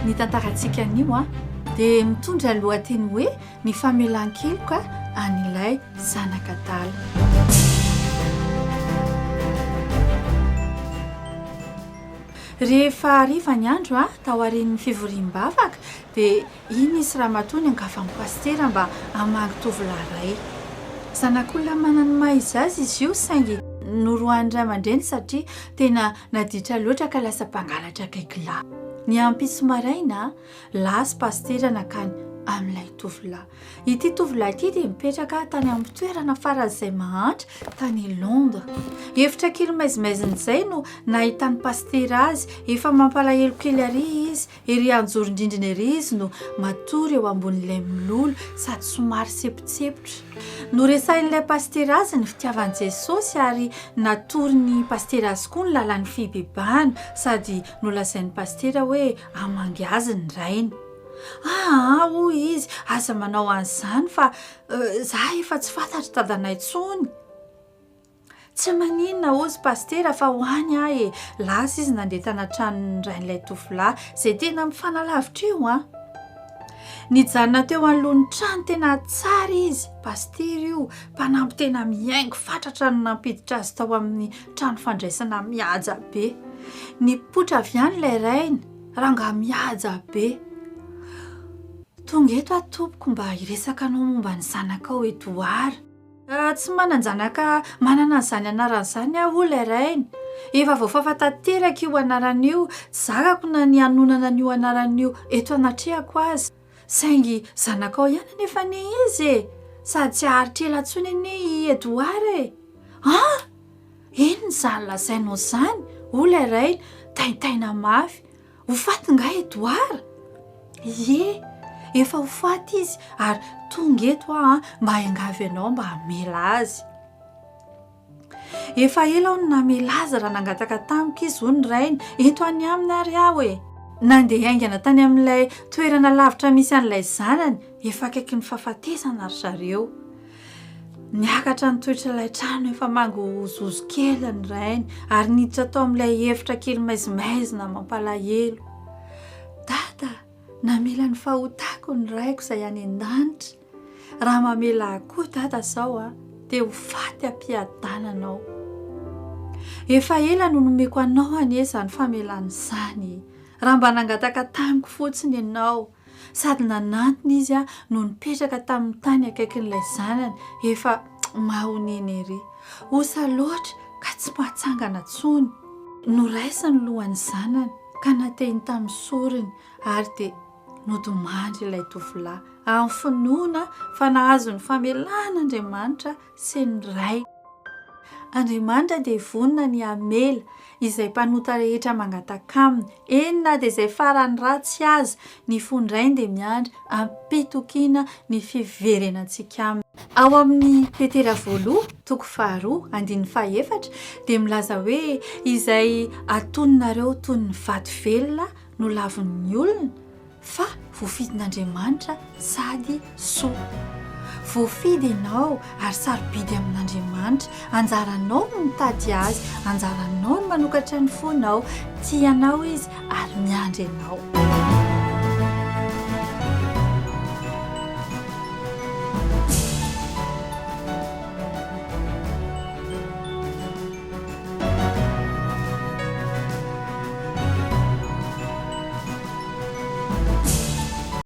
Ny tantarantsika anio dia mitondra lohateny hoe Ny famelan-keloka an'ilay zanak'adala. Rehefa hariva ny andro, taorian'ny fivoriam-bavaka, dia iny nisy ramatoa niangavan'ny pasitera mba hamangy tovolahy iray. Zanak'olona manana ny maha izy azy izy io saingy noroahin'ny ray aman-dreny satria tena naditra loatra ka lasa mpangalatra gaigilahy. Ny ampitso maraina, lasa pasitera nankany amin'ilay tovolahy. Ity tovolahy ity dia mipetraka tany amin'ny toerana faran'izay mahantra tany Londres. Efitra kely maizimaizina izay no nahitan'ny pasitera azy. Efa mampalahelo kely àry izy. Ery anjoron-drindrina ery izy no matory eo ambonin'ilay mololo sady somary sempontsempotra. Noresahin'ilay pasitera azy ny fitiavan'i Jesosy ary natoron'ny pasitera azy koa ny lalan'ny fibebahana sady nolazain'ny pasitera hoe hamangy azy ny rainy. Aa hoy izy, aza manao an'izany fa za efa tsy fantatr'i dadanay intsony. Tsy maninona hozy pasitera fa ho any aho e! Lasa izy nandeha tany an-tranon'ny rain'ilay tovolahy, izay tena mifanalavitra io an! Nijanona teo anoloan'ny trano tena tsara izy, pasitera io, mpanampy tena mihaingo fatratra no nampiditra azy tao amin'ny trano fandraisana mihaja be. Nipoitra avy any ilay rainy, rangahy mihaja be. Tonga eto aho tompoko mba hiresaka anao momba ny zanakao Edouard. Tsy manan-janaka manana an'izany anarana izany aho, hoy ilay rainy. Efa voafafa tanteraka io anarana io, tsy zakako na ny hanonana an'io anarana io eto anatrehako aza. Saingy zanakao ihany anefa anie izy e! Sady tsy haharitra ela intsony anie i Edouard e! An! Inona izany lazainao izany? hoy ilay rainy, taintaina mafy. Ho faty nga Edouard? Ie, efa ho faty izy ary tonga eto aho mba hiangavy anao mba hamela azy. Efa ela aho no namela azy raha nangataka tamiko izy hoy ny rainy, ento any aminy ary aho e! Nandeha haingana tany amin'ilay toerana lavitra misy an'ilay zanany efa akaikin'ny fahafatesana ry zareo. Niakatra nitoetra ilay trano efa mangozohozo kely ny rainy ary niditra tao amin'ilay efitra kely maizimaizina mampalahelo. Dada, namela ny fahotako ny raiko izay any an-danitra. Raha mamela ahy koa dada izao a, dia ho faty am-piadanana aho. Efa ela no nomeko anao anie izany famelana izany e. Raha mba nangataka tamiko fotsiny ianao. Sady nanantona izy no nipetraka tamin'ny tany akaikin'ilay zanany efa mahonena ery. Osa loatra ka tsy mahatsangana intsony. Noraisiny ny lohan'ny zanany ka natehiny tamin'ny sorony ary dia nodimandry ilay tovolahy, amin'ny finoana fa nahazo ny famelan'Andriamanitra sy ny Ray. Andriamanitra dia vonona ny hamela izay mpanota rehetra mangataka Aminy, eny na dia izay farany ratsy aza, ny fon-dRainy dia miandry am-pitokiana ny fiverenantsika Aminy. Ao amin'ny Petera voaloha, toko faharoa, andininy fahefatra, dia milaza hoe izay atoninareo toy ny vato velona no lavin'ny olona, Fa voafidin'Andriamanitra sady soa. Voafidy ianao ary sarobidy amin'Andriamanitra. Anjaranao ny mitady Azy, anjaranao ny manokatra ny fonao. Tia anao Izy ary miandry anao.